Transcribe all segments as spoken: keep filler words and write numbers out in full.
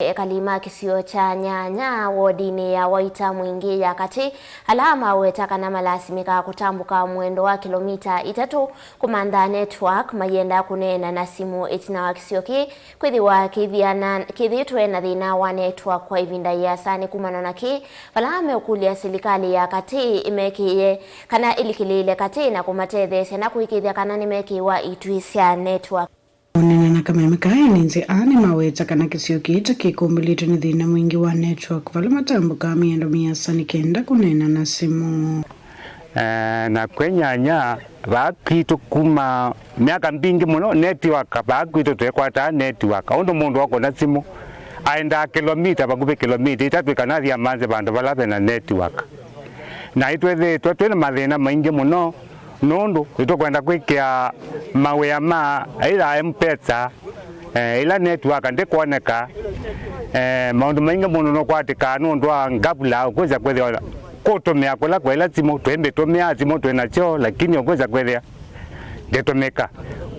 Ekali ma kĩsio kya Nyanya wodinĩ ya Waita Mwingĩ ya katĩ, ala maweta kana malasimĩkaa kũtambũka mũendo wa kĩlomita itatũ kũmantha network mayenda kũneena na simũ ĩtina wa kĩsio kĩĩ kwĩthĩwa kĩthiana kĩthĩĩtwe na thĩna wa network kwa ĩvinda yĩasa. Nĩ kumana na kĩĩ, vala meũkũlya silikalĩ ya katĩ ĩmekĩĩe kana ĩlikĩlĩĩle katĩ na kũmatetheesya na kũĩkĩĩthya kana nĩmekĩĩwa itwi sya network. Kũneena na kameme ka N Z A nĩmaweta kana kĩsio kĩĩ ta kĩkũmbĩlĩtwe nĩ thĩna mwingĩ wa network vala matambũkaa mĩendo mĩasa nĩ kenda kũneena na simũ. Eh, na kwĩ Nyanya, vaa kwitũ kuma myaka mbingĩ mũno, network vaa kwitũ twĩkwataa network. Ũndũ mũndũ akũna simũ, aendaa kĩlomita, vakuvĩ kĩlomita itatũ kana athi amanze vandũ vala vena network. Na itwĩthĩĩtwe twĩ na mathĩna maingĩ mũno, nũndũ nĩtũkwenda kwĩkĩa mawĩa ma either M-Pesa, eh, ĩla network ndĩkwoneka, eh, maũndũ maingĩ mũndũ nũkwatĩkaa nũndũ wa ngavula, ũkwĩsa kwĩthĩa kũtũmĩa kũla kwa ĩla simũ, twĩmbĩtũmĩaa simũ twĩ nasyo, lakini ũkwĩsa kwĩthĩa ndĩtũmĩka.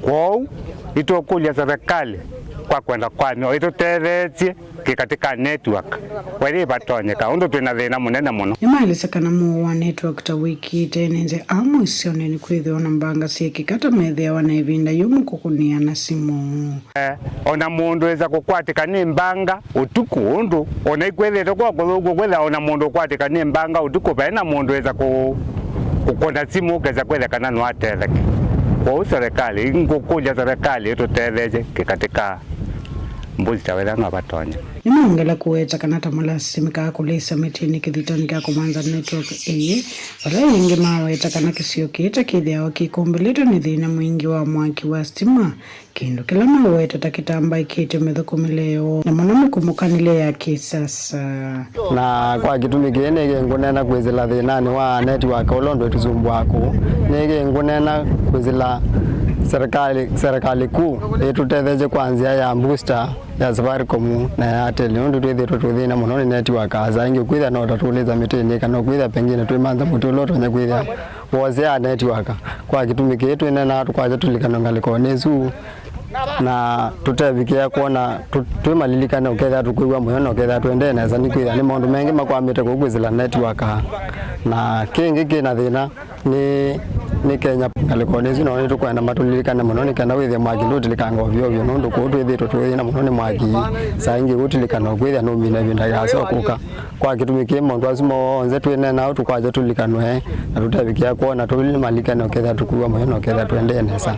Kwoou, nĩtũkũlya serikali kwa kwenda kwamyo ĩtũtetheesye kĩkatĩ ka network, wethĩa vatonyeka, ũndũ twĩ na thĩna mũnene mũno. Nĩmaelesya kana mũo wa network ta wĩkĩte nĩ nze amwe syone nĩ kwĩthĩwa na mbanga syekĩka ta methĩawa na ĩvinda yũmũ kũkũnĩa na simũ. Eh, ona mũndũ esa kũkwatĩka nĩ mbanga ũtukũ, ũndũ ona ikwĩthĩte kwa kũthũku kwĩthĩa ona mũndũ ũkwatĩka nĩ mbanga ũtukũ, vaĩ na mũndũ esa kũ-, kũkũna simũ ũkesa kwĩthĩa kana no atetheke. Kwoou serikali, ngũkũlya serikali ĩtũtetheesye kĩkatĩ ka booster wethĩa no vatonya. Nĩmaongela kũweta kana ta malasimĩkaa kũlĩsya mĩtĩnĩ kĩthitanĩ kya kũmantha network ĩĩ, vala ĩngĩ maweta kana kĩsio kĩĩ ta kĩthĩawa kĩkũmbĩlĩtwe nĩ thĩna mwingĩ wa mwaki wa stima, kĩndũ kĩla maweta ta kĩtambaĩkĩte mĩthũkũmĩle yoo, na mũno mĩkumũkanĩle ya kĩsasa. Na kwa kĩtumi kĩĩ nĩkĩ ngũneena kwĩsĩla thĩnanĩ wa network ũla ũndũ ĩtũsumbũaa kũu. Nĩkĩ ngũneena kwĩsĩla serikali, serikali kuu ĩtũtetheesye kwa nzĩa ya booster ya Safaricom na ya Airtel, nũndũ twĩthĩĩtwe twĩ thĩna mũno nĩ network. Saa ingĩ ũkwĩthĩa no ta tũlĩsa mĩtĩnĩ, kana ũkwĩthĩa pengine twĩmantha mũtĩ ũla ũtonya kwĩthĩa wosea network. Kwa kĩtumi kĩĩ twĩneenaa tũkwasya tũlikanwe ngalĩkonĩ ĩsu, na tũtevikĩa kwona tũ-, twĩ malilikane ũkethĩa tũkwĩw'a mũyo na ũkethĩa tũendee nesa, nĩkwĩthĩa nĩ maũndũ mengĩ makwamĩte kũu kwĩsĩla network. Na kĩngĩ kĩ na thĩna nĩ, nĩ Kenya ngalĩkonĩ ĩsu, no nĩtũkwenda matũlilikane mũno nĩ kenda wĩthĩe mwaki ndũtilĩkanga ovyo ovyo, nũndũ kũu twĩthĩĩtwe twĩ thĩna mũno nĩ mwaki. Saa ingĩ ũtilikana ũkwĩthĩa nũmina ĩvinda yĩasa ũkũka. Kwa kĩtumi kĩĩ maũndũ asu monthe twĩneenaa tũkwasya tũlikanwe, na tũtevikĩa kwona tũlilikane ũkethĩa tũkwĩw'a mũyo na ũkethĩa tũendee nesa.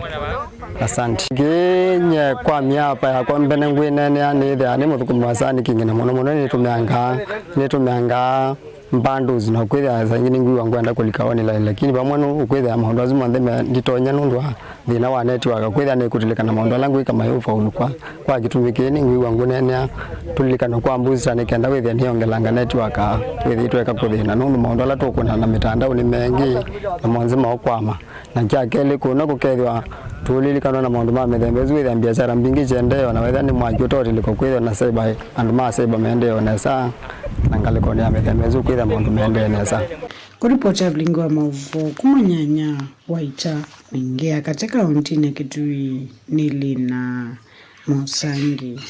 Asante. Kĩĩ nyie kwa mĩapa yakwa mbene ngwĩneenea nĩthĩaa nĩ mũthũkũmi wa Sun King, na mũno mũno nĩtũmĩangaa, nĩtũmĩangaa bundles, na ũkwĩthĩa saa ingĩ nĩngwĩw'a ngwenda kũlika online, lakini vamwe nũ ũkwĩthĩa maũndũ asu monthe me-, nditonya nũndũ wa thĩna wa network, kwĩthĩa nĩkũtilĩkana maũndũ ala ngwĩka mayũfaulu kwa. Kwa kĩtumi kĩĩ nĩngwĩw'a ngũneenea tũlilikane kwa booster nĩ kenda wĩthĩe nĩyongelanga network, wĩthĩe tweka kũthĩna, nũndũ maũndũ ala tũkũnaa na mĩtandaonĩ nĩ mengĩ na monthe maũkwama. Na kya kelĩ, kũna kũkethĩwa tũlilikanwa na maũndũ ma mĩthemba ĩsu, wĩthĩa mbiasara mbingĩ syendeeo, na wethĩa nĩ mwaki ũtotilĩka kwĩthĩwa na cyber, andũ ma cyber meendeeo nesa, na ngalĩkonĩ ya mĩthemba ĩsu kwĩthĩa maũndũ meendeee nesa. Kũripoti ya vilingi wa maũvoo kuma Nyanya, Waita Mwingĩ ya katĩ kaũntinĩ ya Kitui nĩ Lina Mũsangi.